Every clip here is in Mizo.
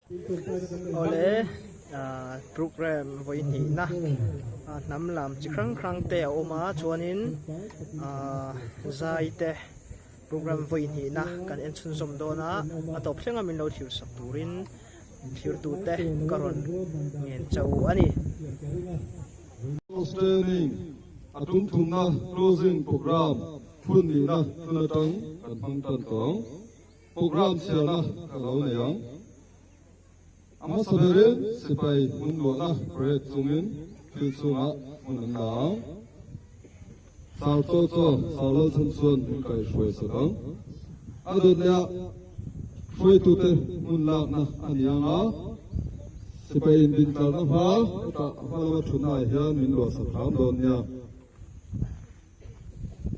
Awle program vawi hnihna hnam lam chi hrang hrang te a awm a chuanin zai te program vawi hnihna kan en chhunzawm dawn a a tawp thleng a min lo thlir sak turin thirtu te ka rawn ngen cho a ni. Training a tum thumna closing program phun nihna tun atang kan hmang tan tawh ang. Program chhiarna ka lo nei ang. A hmasa berin sipai hmun luahna parade chungin thil chhungah hmun an la ang. Sar chaw chaw sar lal chhan chuan min kaihhruai sak ang. A dawt leh ah hruaitute hmun lakna a ni ang a, sipai indintlarna hma hetah hma lama thutna ah hian min luah sak hram dawn nia.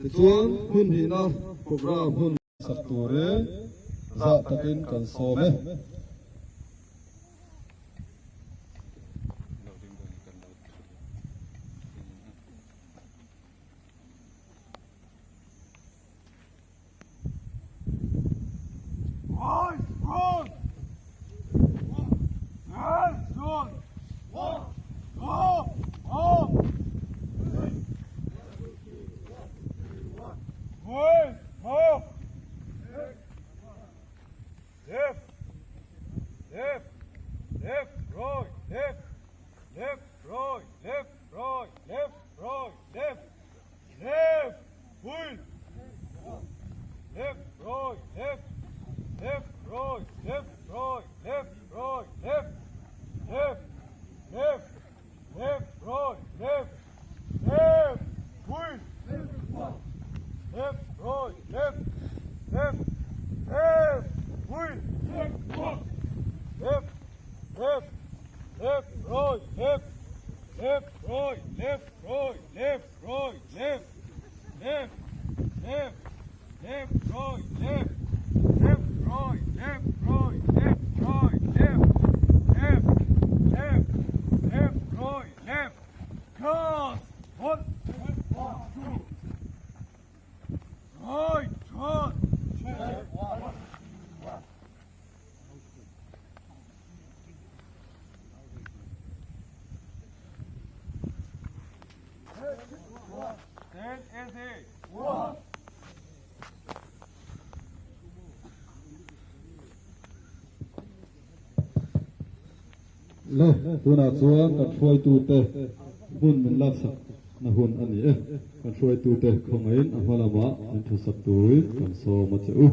Tichuan hmun hnihna program hun. Sak turin zah takin kan sawm e. Le, tunah chuan kan hruaitute hmun min laksak na hun a ni e. Kan hruaitute khawngaihin a hma lamah min thusak turin kan sawm a che u.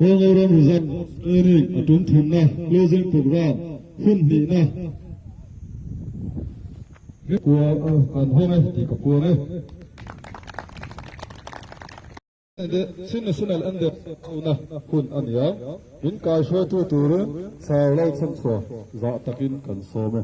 Hualngoram Result Training a tum thumna closing program hun hnihna kan hawng e tih ka puang e. Chin National Anthem hona hun a ni a, min kaihruaitu turin Sir Lalchhanchhuah zah takin kan sawm e.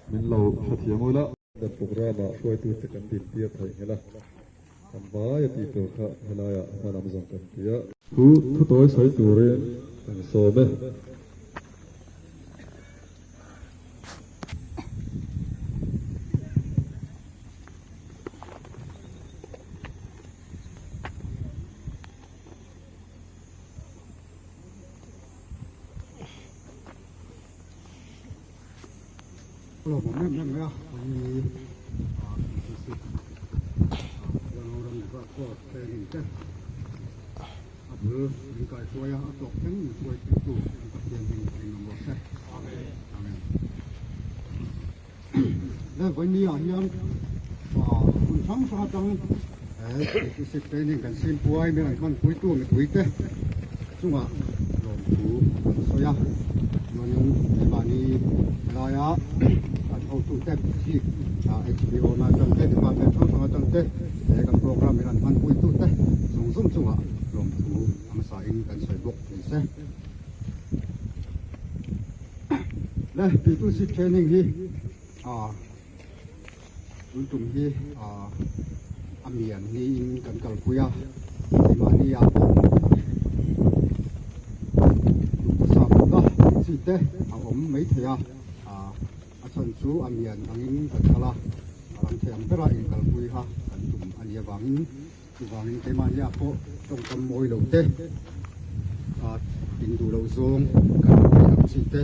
Min lo hrethiam ula. Dan programme ah hruaitute kan din tir theih nghel a, kan vai a tih tur kha helaiah hma lam zawng kan ti a. Thu thutawi sawi turin kan sawm e. Lawmawm em em mai a, ni Lalram Court training te a bul min kaihruai a, a tawk thleng min hruai thlengtu kan Pathian hming ring ang rawh se. Amen. Le vawiin ah hian hun hrang hrang atang he training kan simpuai min rawn hmanpuitu mipuite chungah lawmthu an sawi a, chuanin keimahni helaia kan hotute bik HBO na atang te department hrang hrang atang te he kan programme min rawn hmanpuitute zawng zawng chungah lawmthu a hmasain kan sawi bawk ni se. Le P2C training hi tun tum hi a mian niin kan kalpui a, keimahni ah pawh duhthusam lohna ang chi te a awm maithei a, a chhan chu a mian angin kan kal a, a ram thei ang bera inkalpui kha kan tum a nih avangin Chuvangin keimahni ah pawh tawngkam mawi lo te, in duh loh zawng kan tih ang chi te,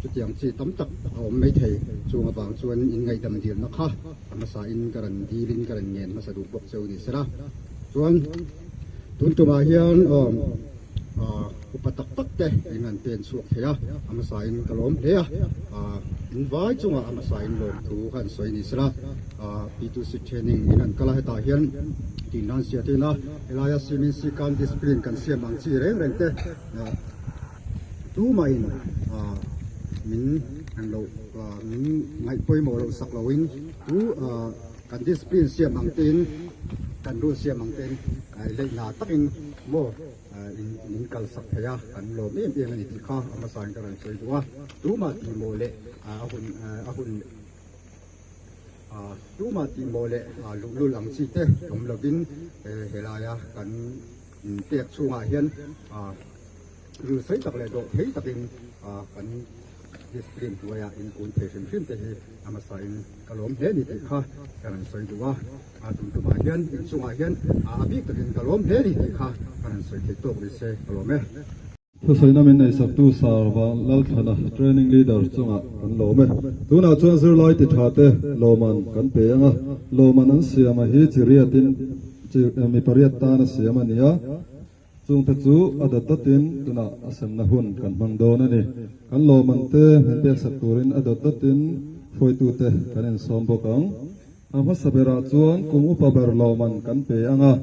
chutiang chi tam tak a awm mai thei. Chung avang chuan in ngaihdam dilna kha a hmasa in ka rawn dil in ka rawn ngen hmasa duh bawk cheu ni sela. Chuan tun tumah hian upa tak tak te in han pen chhuak thei a, a hmasa in ka lawm hle a, in vai chungah a hmasa in lawm thu kha an sawi ni sela. P2C training in an kal a, hetah hian tih nan sia tina helaia Simin Sikan discipline kan siam ang chi reng reng te tumahin min ang loh min ngaih pawimawh loh sak loin tu kan discipline siam ang tein kan rule siam ang tein leih hna takin maw min kal sak thei a, kan lawm em em a ni tih kha a hmasain ka rawn sawi duh a, tumah tihmawh leh a hun a hun. Tumah tihmawh leh luhlul ang chi te awm lovin helaia kan pek chhungah hian ril sei tak leh dawh thei takin kan discipline hnuaiah inkun thei hrim hrim te hi a hmasain ka lawm hle ni tih kha ka rawn sawi duh a. Tum tumah hian inchungah hian a bik takin ka lawm hle ni tih kha ka rawn sawi thei tawk ni se ka lawm e. Thusawiina min neihsaktu Sarva Lalthlana Training Leader chungah kan lawm e. Tunah chuan zirlai ti tha te lawman kan pe ang a, lawman an siam a hi chi riatin chi mi pariat tan a siam a ni a, chungte chu a dawt dawtin tunah a semna hun kan hmang dawn a ni. Kan lawman te min peksak turin a dawt dawtin hruaitute kan insawm bawk ang. A hmasa berah chuan kum upa ber lawman kan pe ang a.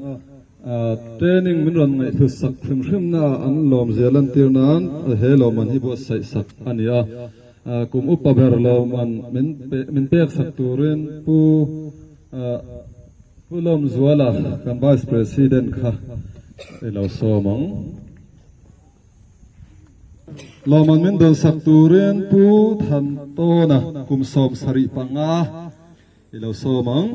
Training min rawn ngaihhlut sak hrim hrim na ah an lawm zia lantir nan he lawmman hi buatsaih sak a ni a. Kum upa ber lawmman min pek sak turin Pu Pu Lawmzuala kan Vice President kha i lo sawm ang. Lawmman min dawn sak turin Pu Thantawna kum 75 i lo sawm ang.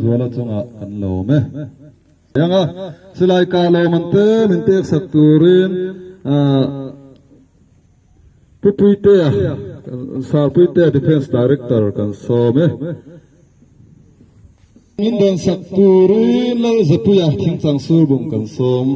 Zuala chungah kan lawm e. Ang a, silai kah lawm an te min pek sak turin Pu Puitea, Sir Puitea Defence Director kan sawm e. Min dawn sak turin Lalzapuia Thingchang Surbung kan sawm.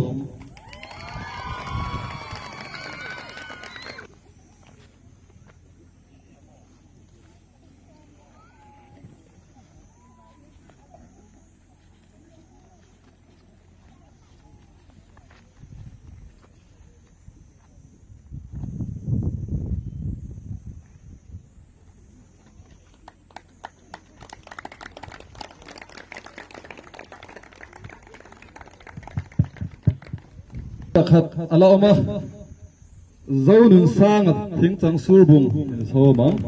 Pakhat a la awm a, Zonunsanga thingchang surbung min sawm ang.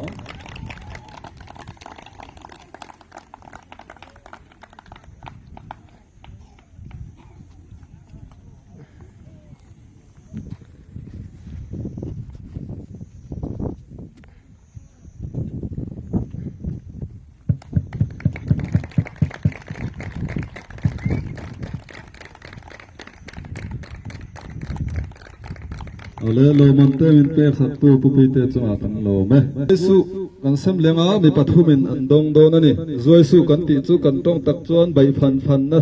Awle lawmman te min pek sak tu Pu Puite chungah kan lawm e. Suh kan sem leng a mi pathumin an dawng dawn a ni. Zuai suh kan tih chu kan tawng tak chuan baih fan fan na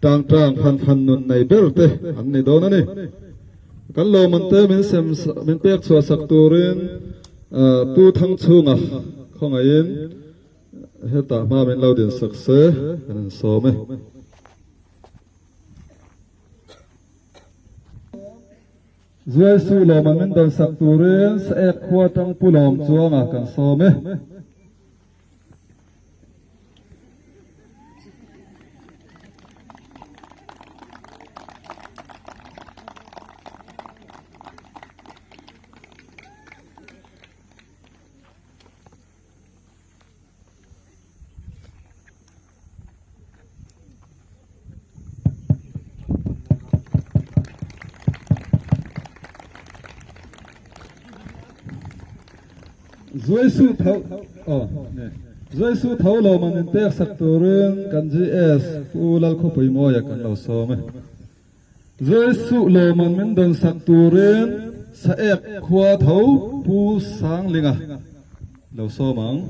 tang tang fan fan nun nei ber te an ni dawn a ni. Kan lawmman te min sem min pek chhuah sak turin Pu Thangchhunga khawngaihin hetah hma min lo din sak se kan insawm e. Zuai suh lawm an min dawn sak turin Saek khua tang Pu Lawm Chuanga kan sawm e. Zuaisu tho aw ni Zuaisu tho lo man in pek sak turin kan GS Pu Lalkhawpui Mawia kan lo sawm e. Zuaisu lo man min dawn sak turin Saek khua tho Pu Sanglinga lo sawm ang.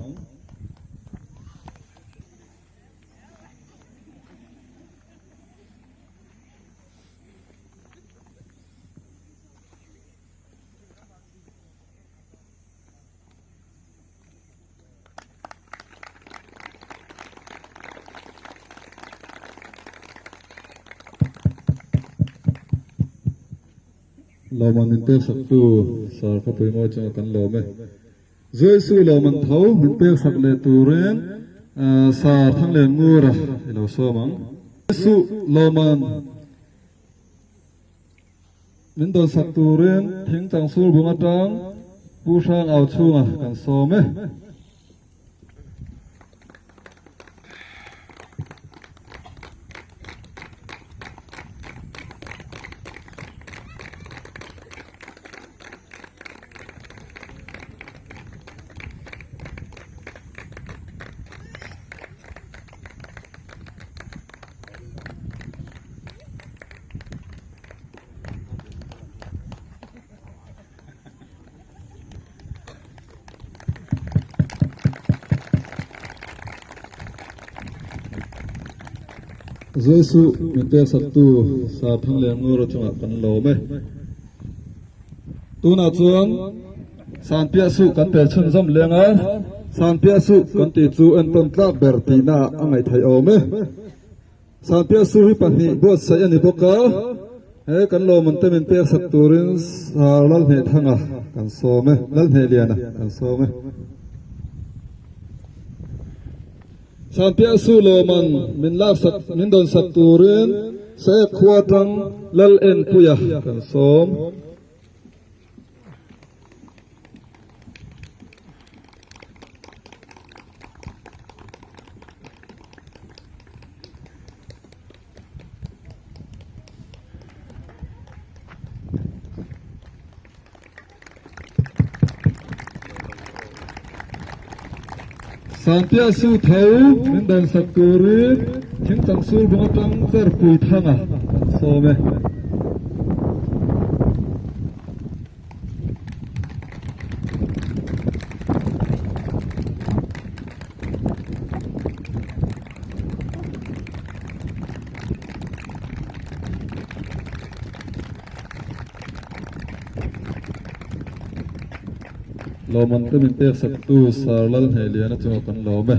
Lawmman min pek sak tu Sir Khawpui Mawi chungah kan lawm e. Jesu lawmman tho min pek sak leh turin Sir Thanglian Ngura i lo sawm ang. Jesu lawmman min dawn sak turin Thingchang Surbung atang Pu Hrang Au chhunga kan sawm e. Jesuh min pek-saktu Sarthang leh Ngura chungah kan lawm e. Tunah chuan Sanpiah suh kan pe chhunzawm leng a, Sanpiah suh kan tih chu entawn tlak ber tihna ah a ngaihtheih awm e. Sanpiah suh hi pahnih buatsaih a ni bawk a, he kan lawmawm te min peksak turin Sar Lalhnehthanga kan sawm e, Lalhnehliana kan sawm e. Sanpiah suh lawman min laksak min dawnsak turin Saek khua atang Lal Enpuia kan sawm. Sanpiah su tho min dawnsak turin thingchang sur bung atang cherpui thanga kan sawm e. Lawmman te min pek sak tu Sir Lalhnehliana chungah kan lawm e.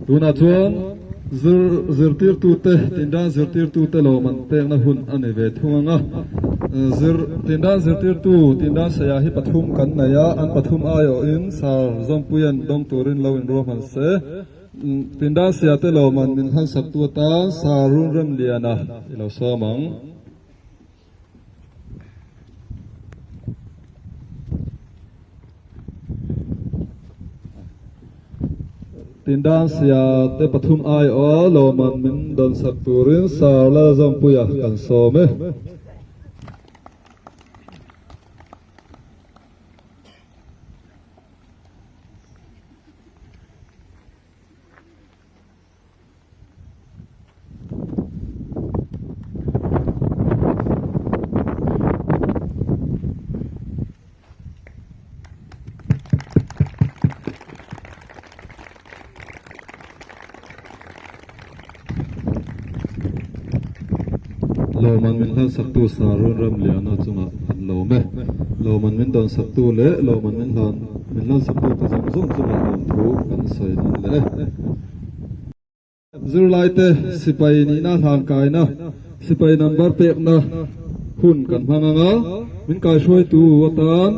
Tunah chuan zir zirtirtute tindan zirtirtute lawmman pekna hun a ni ve thung ang a. Zir tindan zirtirtu tindan saia hi pathum kan nei a, an pathum aiawhin Sir Zawmpuia'n dawng turin lo inruahman se. Tindan siate lawmman min hlansak tu atan Sir Runremliana i lo sawm ang. Tindan sia te pathum ai aw lawman min dawnsak turin Sir Lalzawmpuia kan sawm e. Lawman min hlan saktu Sarun Ramliana chungah an lawm e. Lawman min dawn saktu leh lawman min hlan min hlan saktu te zawng zawng chungah lawmthu kan sawi nawn leh e. Zirlaite sipai nihna hlan kaina, sipai number pekna hun kan hmang ang a, min kaihruaitu atan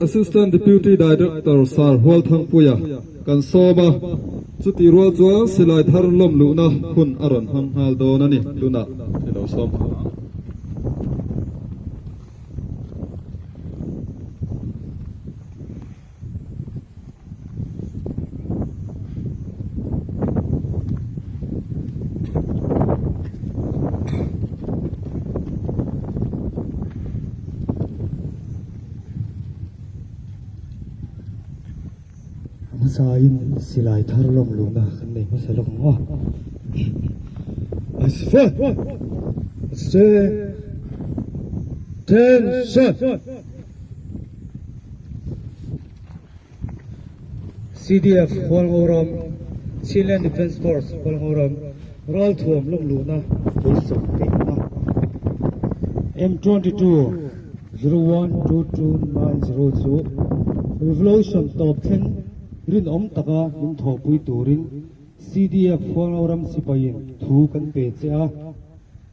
Assistant Deputy Director Sir Hualthangpuia kan sawm a, chutih rual chuan silai thar lawm luhna hun a rawn hmang nghal dawn a ni. Tunah i lo sawm thung ang. Hmasain silai thar lawm luhna kan nei hmasa lawk ang aw. CDF Hualngoram, Chinland Defence Force Hualngoram, ralthuam lawm luhna pawisa peihna M22 012290 chu Revolution tawp thleng rinawm taka min thawhpui turin CDF Hualngoram sipaiin thu kan pe che a,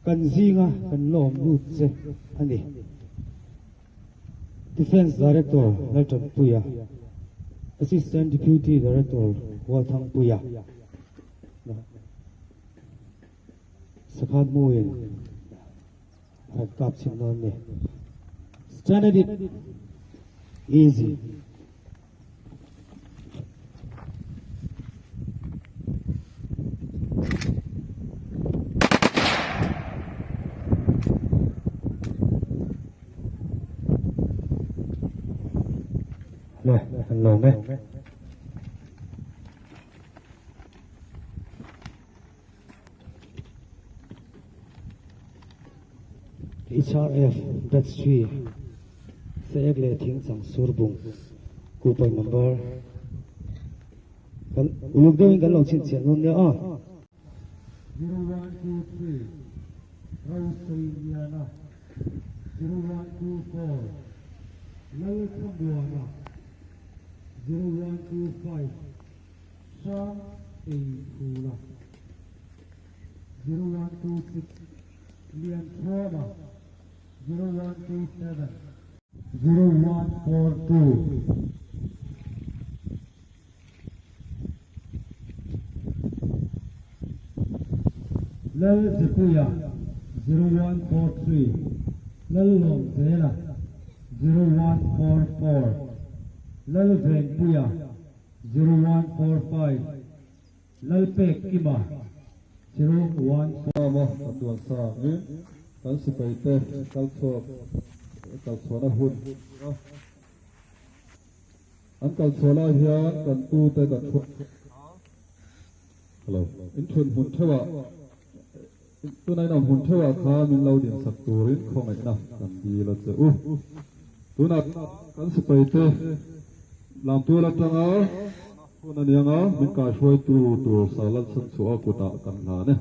kan zinga kan lawm lut che a ni. Defence Director Laltanpuia, Assistant Deputy Director Hualthangpuia, Sakhat Muin a rawn kap chhin dawn ni. Stand at it easy. Le, an lawm e. HRF Batch 3 Saek leh Thingchang Surbung Coupon number kan uluk deuhin kan lo chhinchhiah dawn nia aw. 0123 Roseiliana 0124 Lalthamuana 0125 Hrang Eiphula 0126 Lianchhuama 0127 0142. Lalzipuia 0143, Lallawmzela 0144, Lalvengpuia 0145, Lalpekkima 014. Rama kan duan sa angin kan sipaite kalchhuak kalchhuahna hun An kal chhuah lai hian kan pu te kan chhuak Hello. In thun hmun theuh ah tuna in awm hmun theuh ah khan min lo din sak turin khawngaihna kan dil a che u. Tunah kan sipai te Lamtual atanga hun a niang a min kaihruaitu tur Salalchhan chhuah kutah kan hlan e.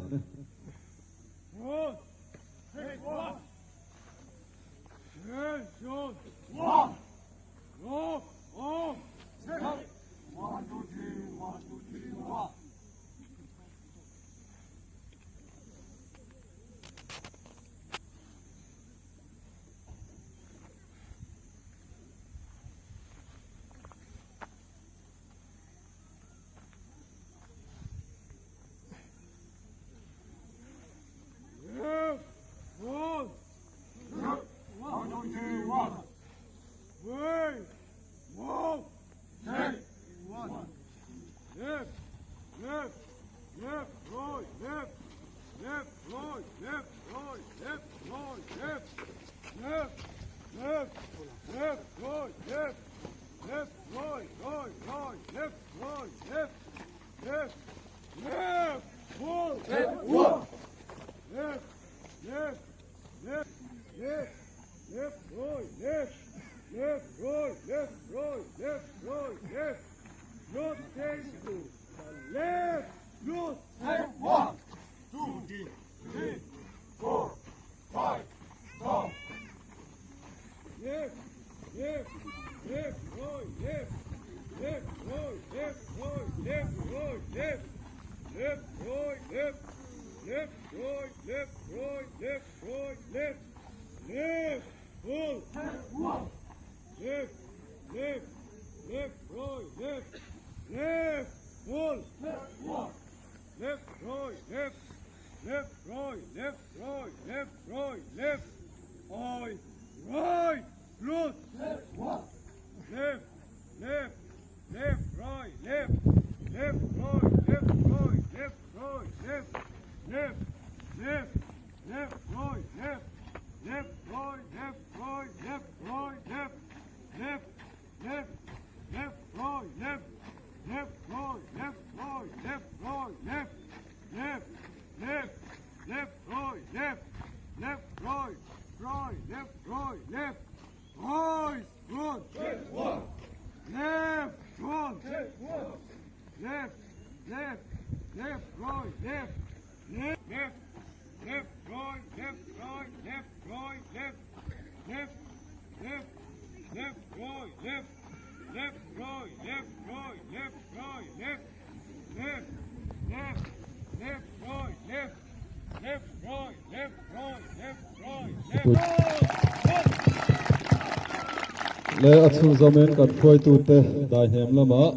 Le a chhunzawmin kan hruaitute daihnem lamah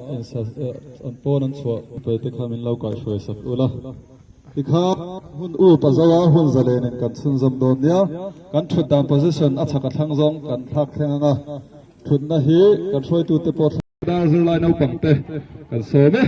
an pawn an chhuah pe te kha min lo kaihhruai sak ula. Tikhan hun up a zo a, hun zalenin kan chhunzawm dawn nia. Kan thut dan position a chhak a thlang zawng kan thlak thleng ang a, thutna hi kan hruaitute pawh thlak. Dar zirlai naupang te kan sawm e.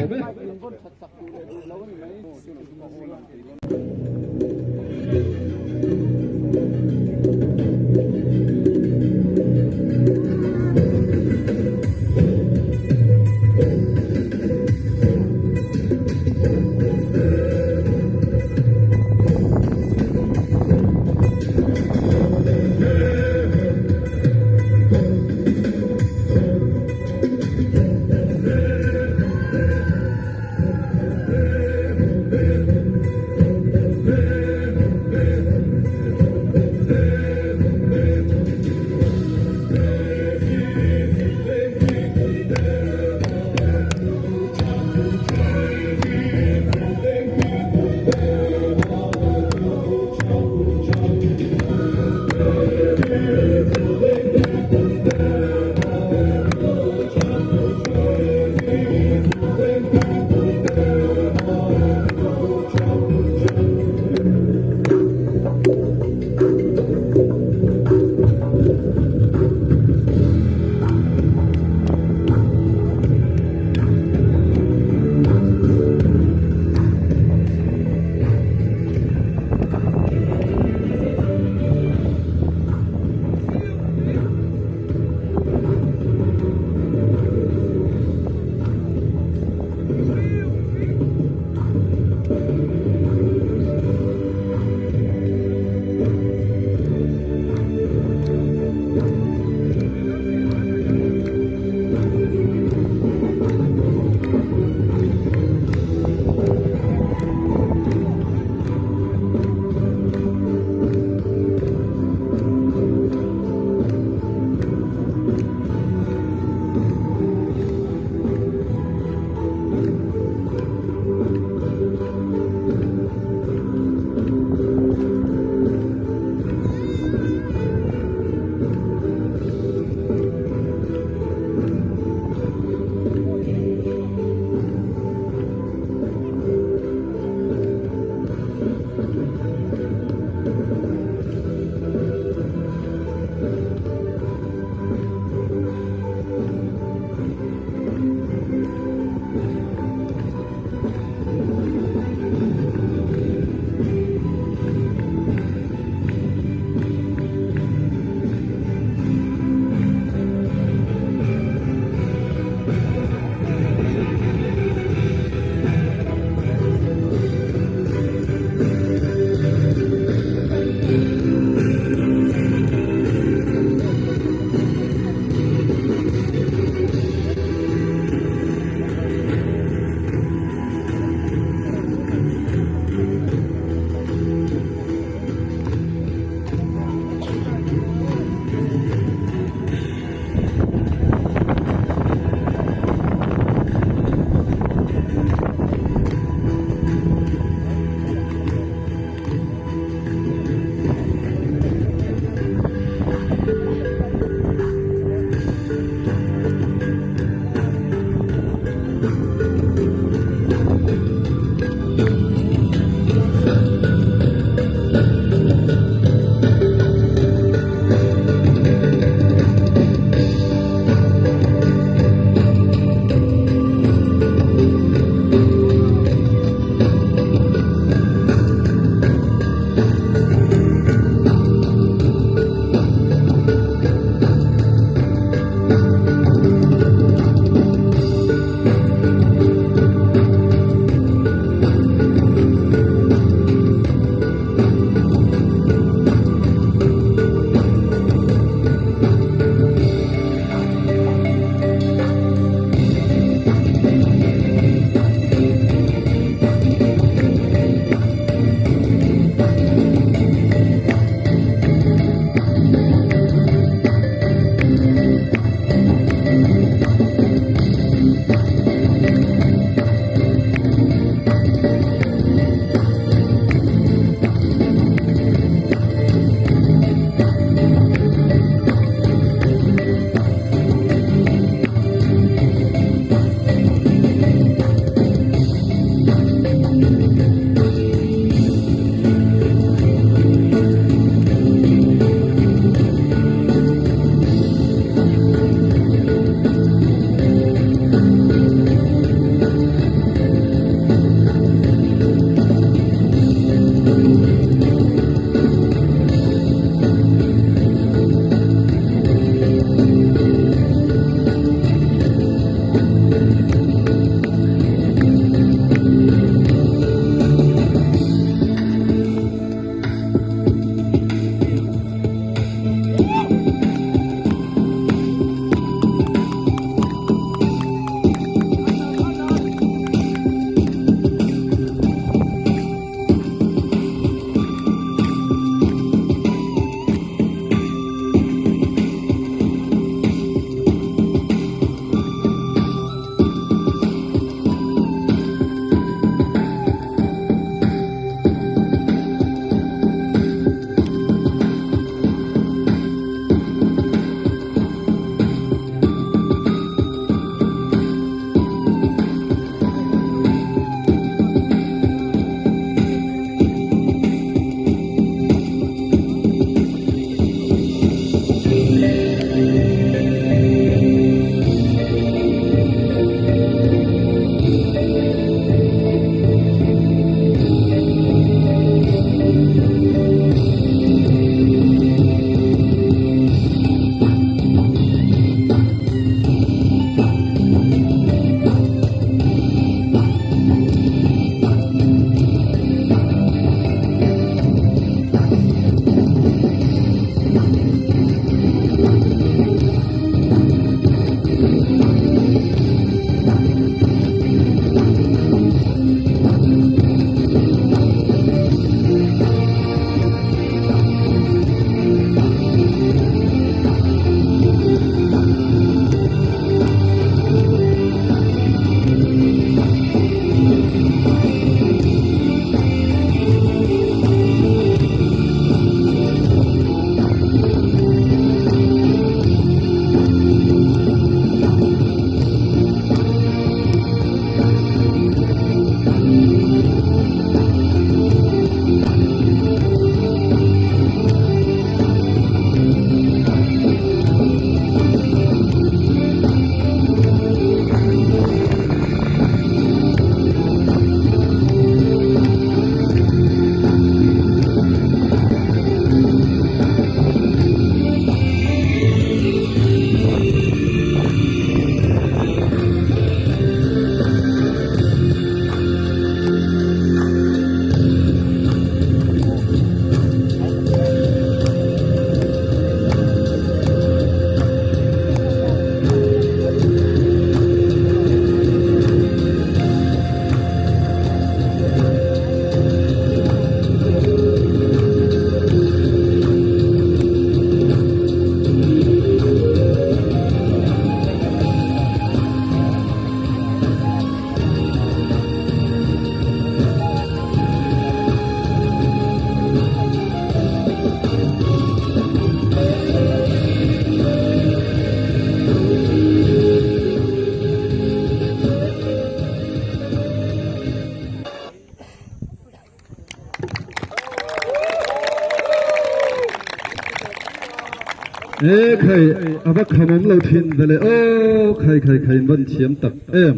E khai a va khamawm lo thin ve le aw khai khai khai in van thiam tak em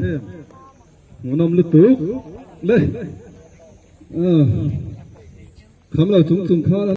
hmuhnawm lutuk le kham lo chung chung khan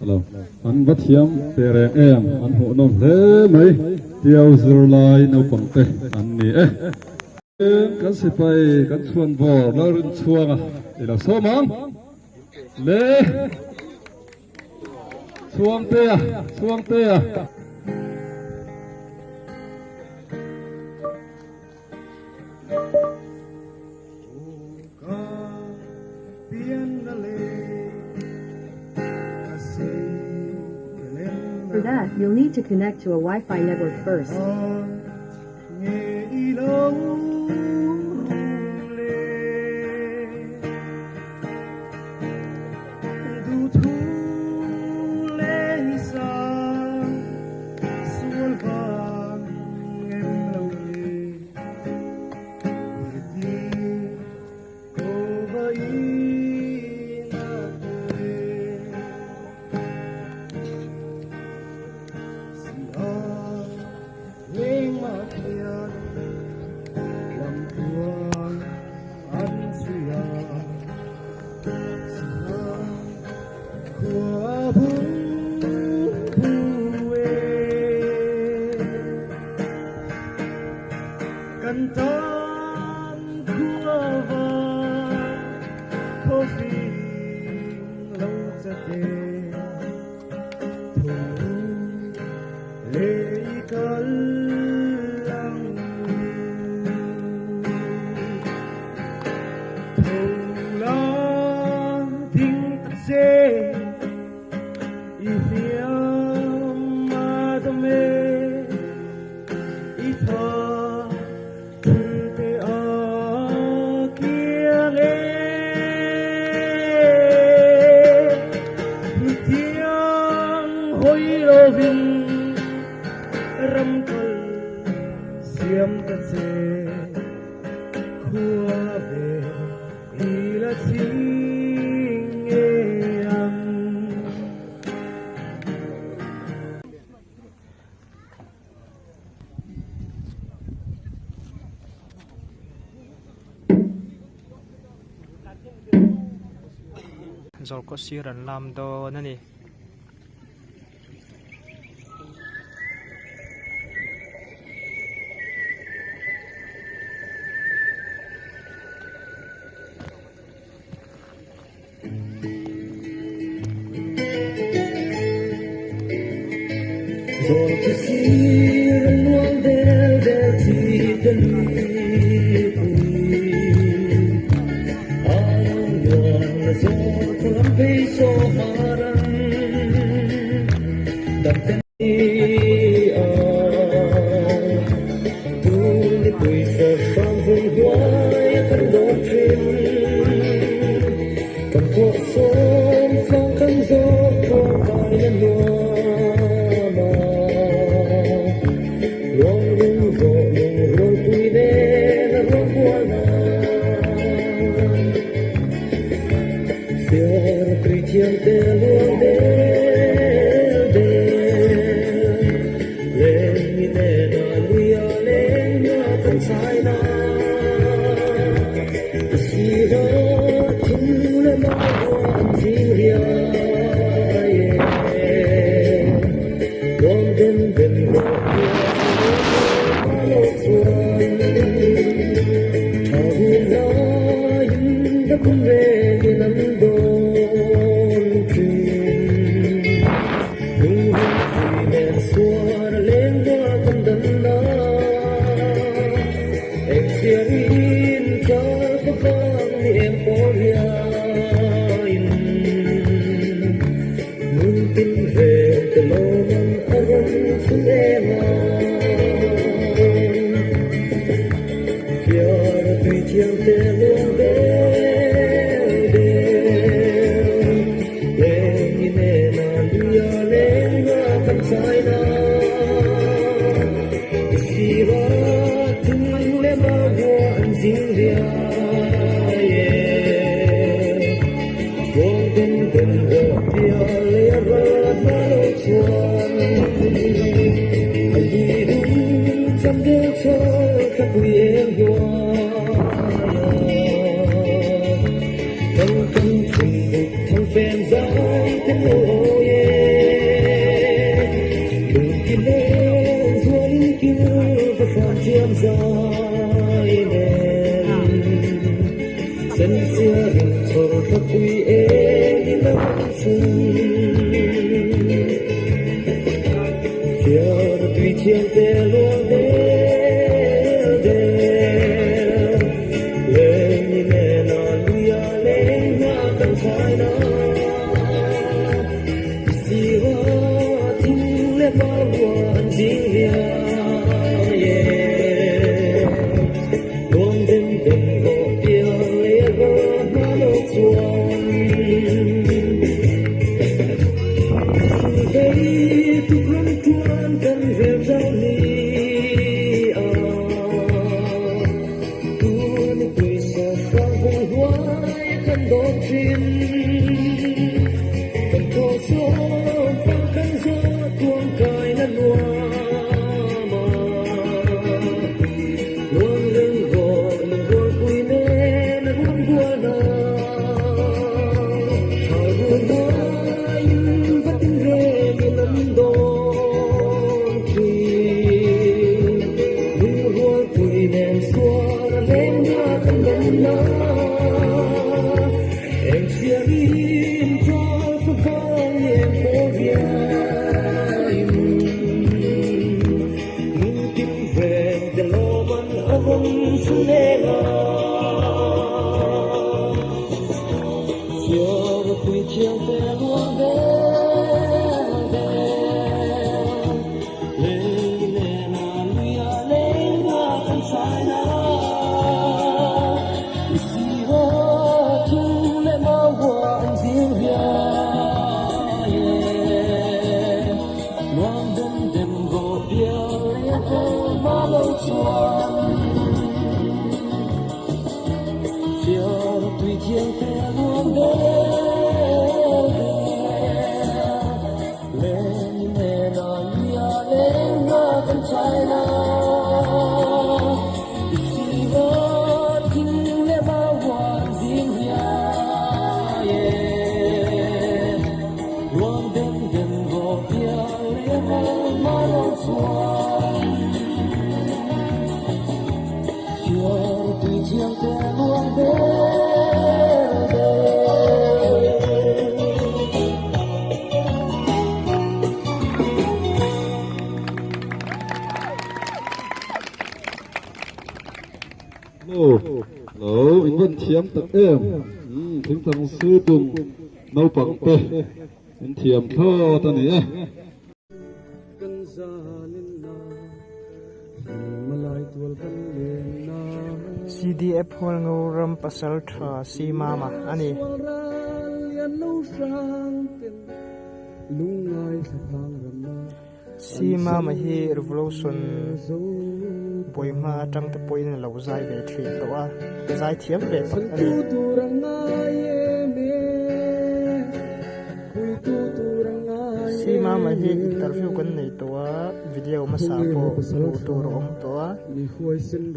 Hello. An va thiam teh reng em an hmuh nawm hle mai Tiau zirlai naupang te an ni e. Kan sipai kan chhuan bawr Lalrinchhuanga i lo sawm ang le Chhuangtea Chhuangtea. that, you'll need to connect to a Wi-Fi network first. Zawrkaw sir an lam dawn a ni. Lo in van thiam tak em thingtang su tum naupang te in thiam thlawt a ni e. CDF Hualngo ram pasal tha si mama a ni. Si mama hi revolution buaihma atang te pawhin a lo zai ve thin tawh a, zai thiam ve tak a ni. Si mama hi interview kan nei tawh a, video hmasa pawh hmuh tur a awm tawh a. Zaithiam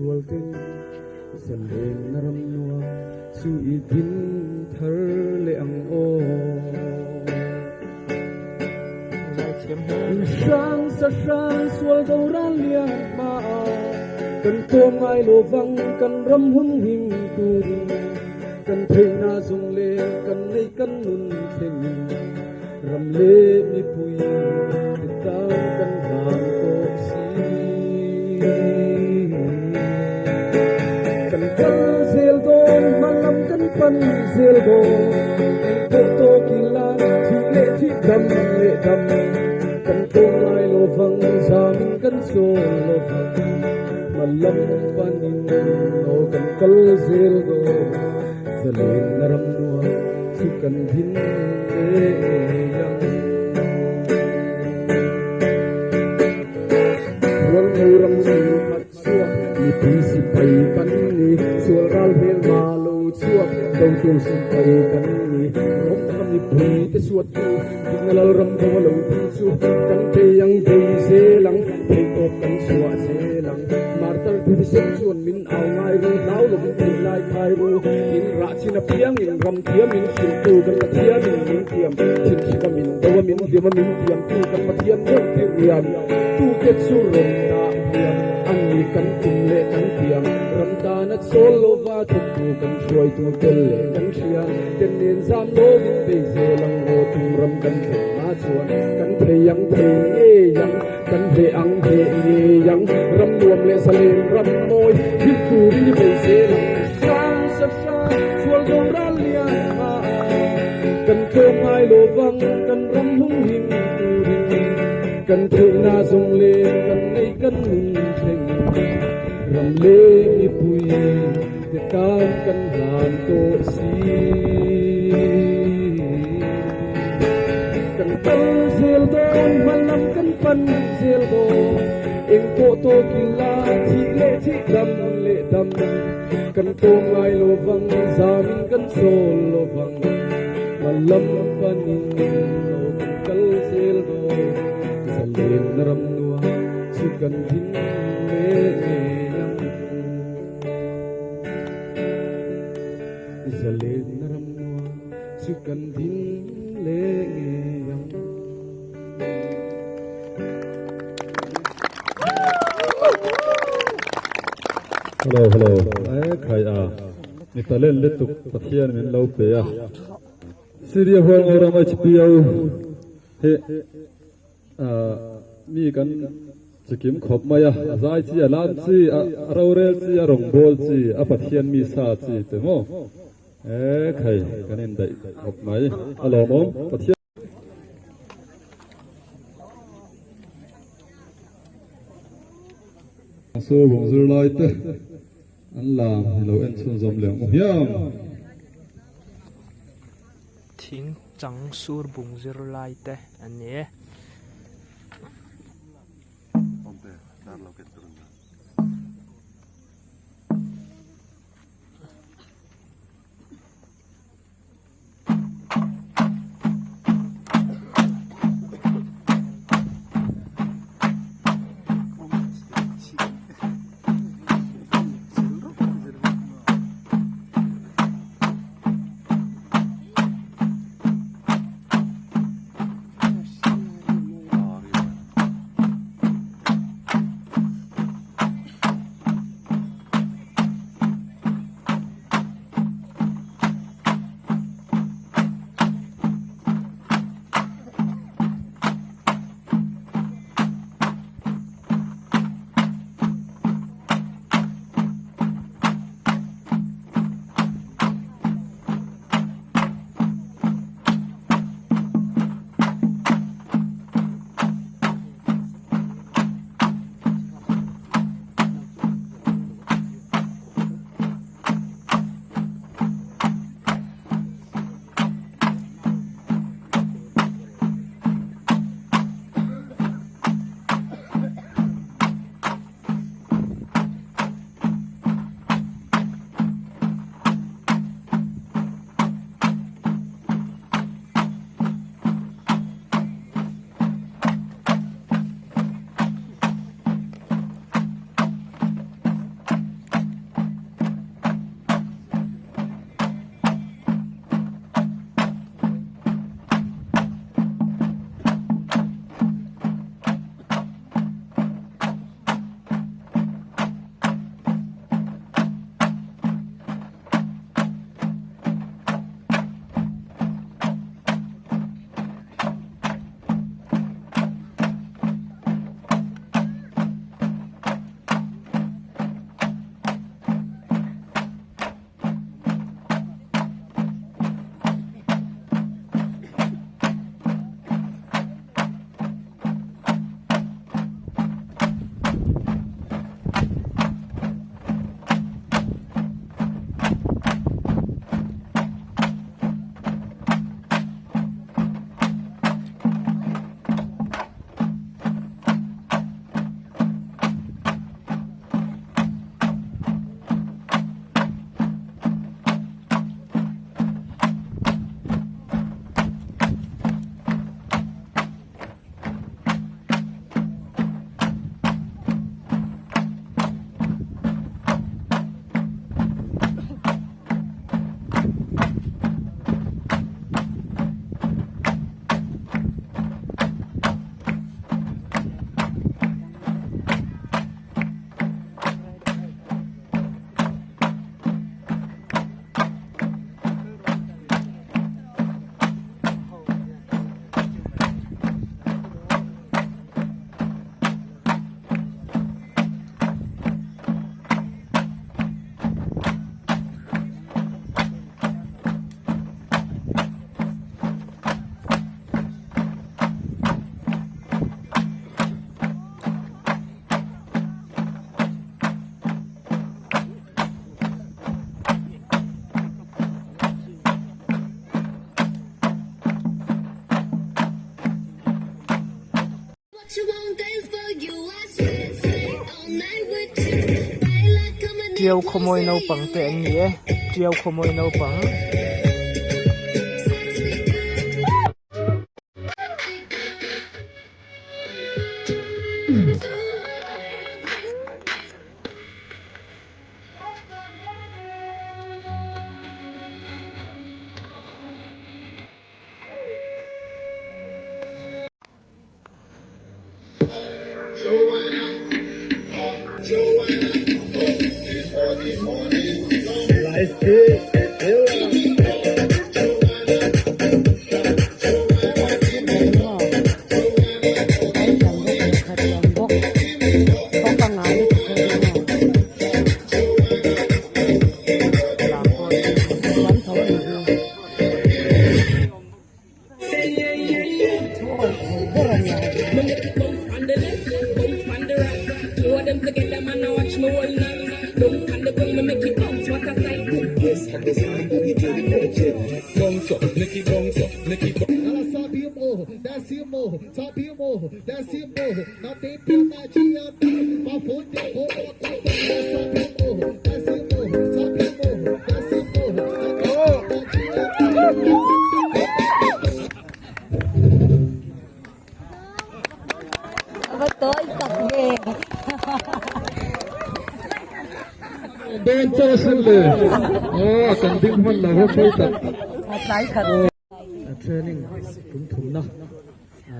hle Mi talent lutuk Pathian min lo pe a. Syria hualngo ram HPO hi mi kan chikim khawp mai a, a zai chi, a lam chi, a rorel chi, a rawngbâwl chi, a Pathian mi sa chi te maw? E khai, kan indaih khawp mai. A lawmawm Pathian. Surbung zirlai te an lam i lo en chhunzawm leh ang u hiam. Thing chang surbung zirlai te an ni e. Tiau khawmawi naupang te an ni e tiau khawmawi naupang. Dawn chaw sin le aw kan ding hman lo ho pui tak. Training tum thumna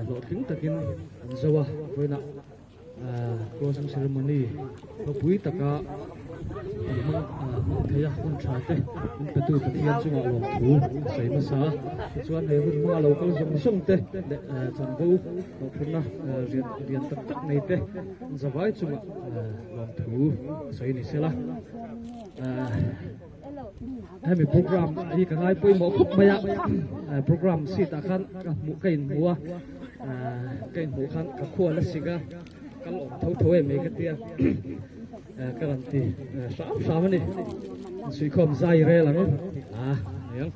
hlawhtling takin an zo a, vawiinah closing ceremony ropui taka an hmang hmang thei a, hun tha te min petu Pathian chungah lawmthu a sawi hmasa a, tichuan he hun hmanga lo kal zawng zawng te leh chanvo hlawhphurna rian lian tak tak nei te an zavai chungah lawmthu a sawi ni sela. Hemi program hi ka ngai pawimawh khawp mai a, program seat ah khan ka hmuh ka inhmu a, ka inhmuh khan ka khua la sik a, kal awm tho tho em mai ka tia, ka rawn ti hram hram a ni, insuihkhawm zai rel ang a niang.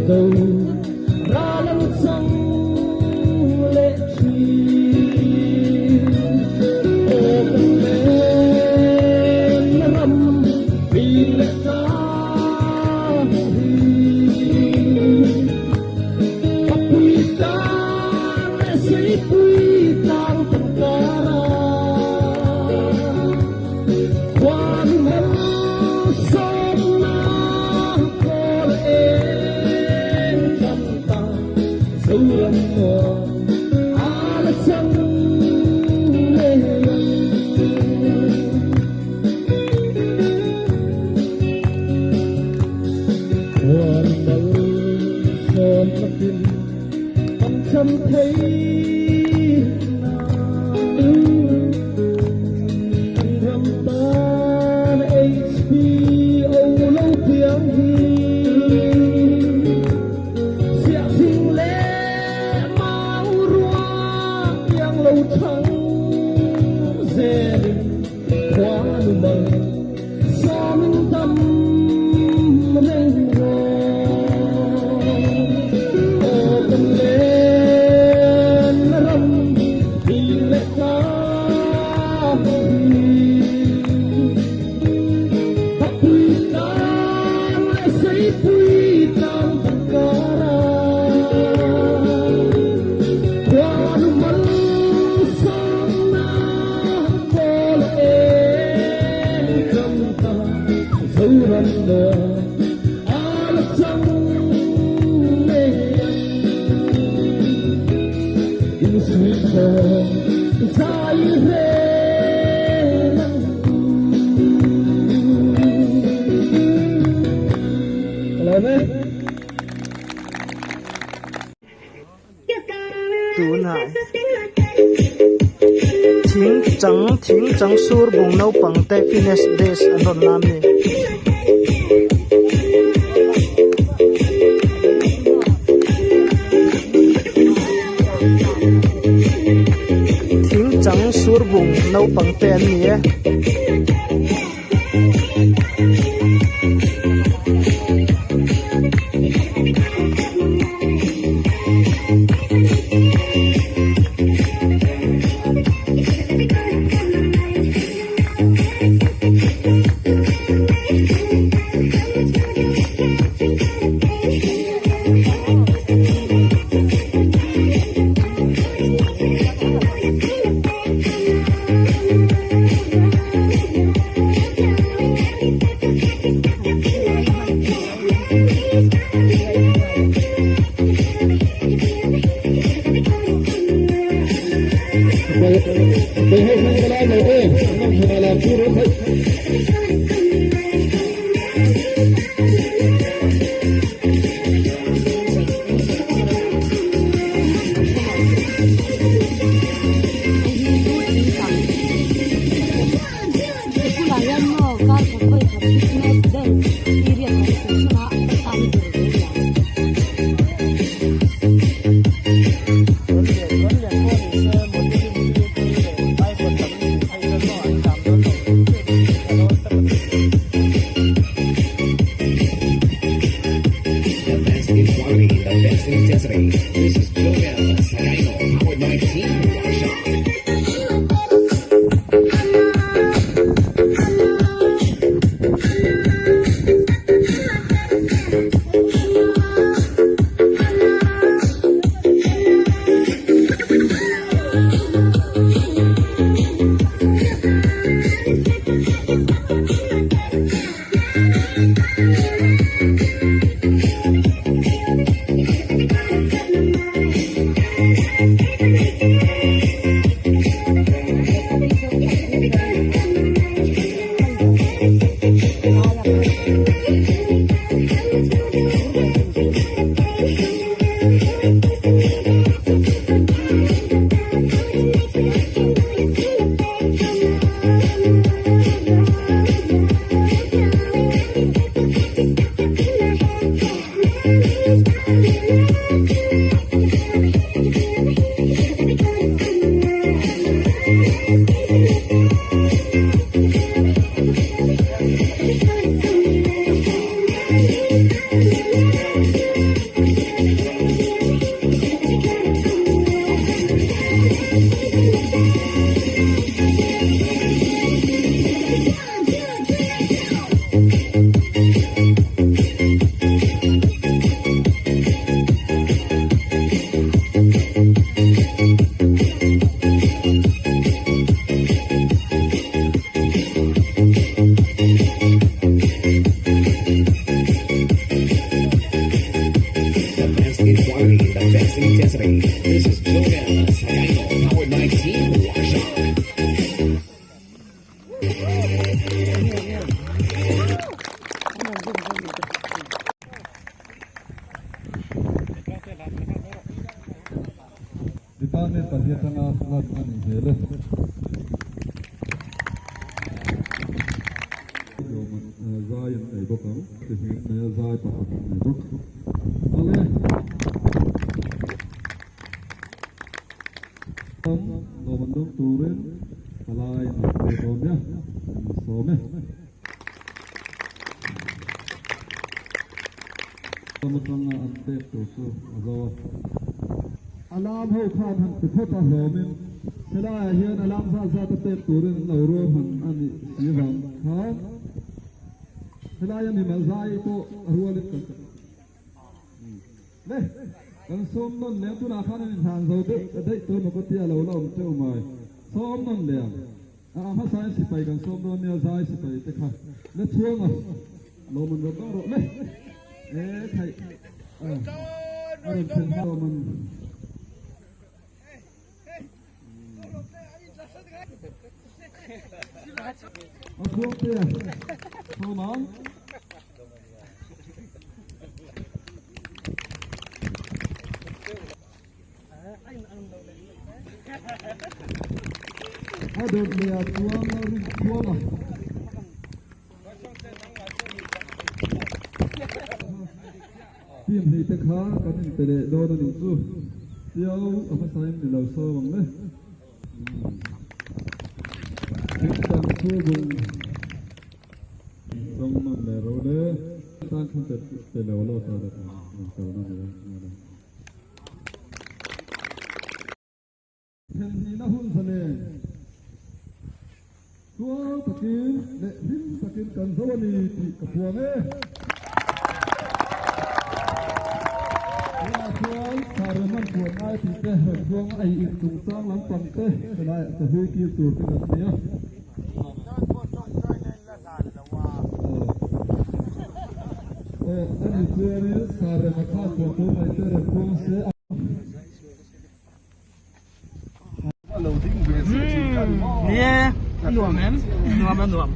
do ral an chang leh thin. Aw kan lenna ram bik leh tlang hi. Papui tlang leh seipui tlang kan kar a. Khuanu malsawmna kawl eng tan ta Zoram nuam a la chang leh ang. Khuanu malsawmna kim kan chan theih nan kan ram tan HPO lo piang hi Siahthing leh mau ruah iang lo thang zelin khuanu mal sawmin dam reng rawh. Aw kan lenna ram bing leh tlang hi. Papui tlang leh seipui tlang kan kar a. Khuanu malsawmna kawl eng kan ta Zoram nuam a la chang leh ang. Insuihkhawm zai reng ang u. Ka lawm e. Tunah thing chang thing chang sur bung naupang te fitness days an rawn lam a ni. Thing chang sur bung naupang te an ni e. intensity. This is Jonel Sagayno, powered by Team Workshop. Department pahnih atanga lan a nih hmel e. Zai an nei bawk ang, ti hming mai a zai pakhat an nei bawk. Ale. Lawm an dawng turin palai an rawn pe dawn nia, an sawm e. Ram atanga an pek tur chu a zo a. Alarm ho khan han ti phawt a hlawmin helaiah hian alarm zat zat a pek turin an lo ruam han a nih si vang khan helaia mimal zai pawh a rualin kan le kan sawm nawn leh ang tunah khan an inhlan zo deuh daih tur maw ka tia lo la awm teuh mai sawm nawn leh ang. A hmasain sipai kan sawm dawn nia zai sipai te kha la chhuang a lo man rawh rawh rawh le e theih a rawn thlen hma man a chhuang te a sawm ang. A dawt leh ah chuan a rin khual a. Team hnih te kha kan inpe leh dawn a nih chu. Tiau a hmasain ni lo sawm ang le. Thingtang chu bung chawng nawn leh ro le. Tan khan pe lo lo ta le ta. Thlenhnihna hun zalen tual takin leh hlim takin kan zo a ni tih ka puang e. Tunah chuan Thlarem an puan ngai tih te rawn puang a ei in chungchang lampang te helaiah ka hui kir tur te kan nei a. Aw ani chuanin Thlarem a kha puan tur mai te rawn puang se a. Nie a nuam em nuam a nuam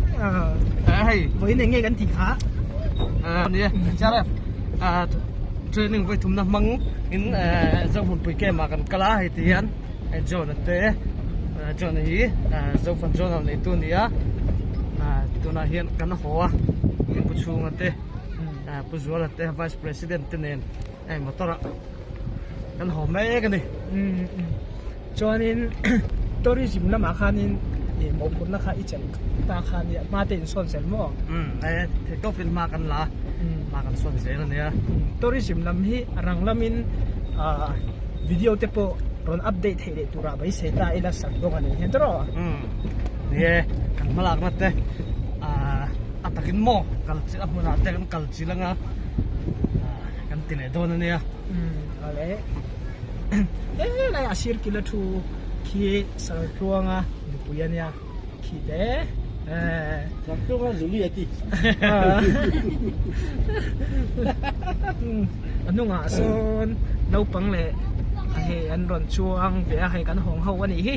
hei vawiin eng nge kan tih kha nie CRF training vawi thumna hmang in Zohmunpui camp ah kan kal a hei ti hian John a te John hi Zofan Journal neitu a ni a tunah hian kan haw a Pu Chhunga te Pu Zuala te Vice President te nen hei motor ah kan haw mek a ni. Chuanin tourism lamah khanin ih mawhphurhna kha i chelh ta kha nia hma te in sawn zel maw? E theihtawpin hma kan la a, hma kan sawn zel a nia. Tourism lam hi a rang lamin ah video te pawh rawn update theih leh turah beisei ta ila sak bawk a ni hian tawh rawh. Ni e, kan hmalakna te ah a takin maw kal chi a hmunah te kan kal chil anga. Kan ti leh dawn a nia. Awle. Helai a sir kila thu khi Sartluanga nupui a nia khi te. Sartluanga Zuli a ti. A hnungah sawn naupang leh hei an rawn chuang ve a hei kan hawng ho a nih hi.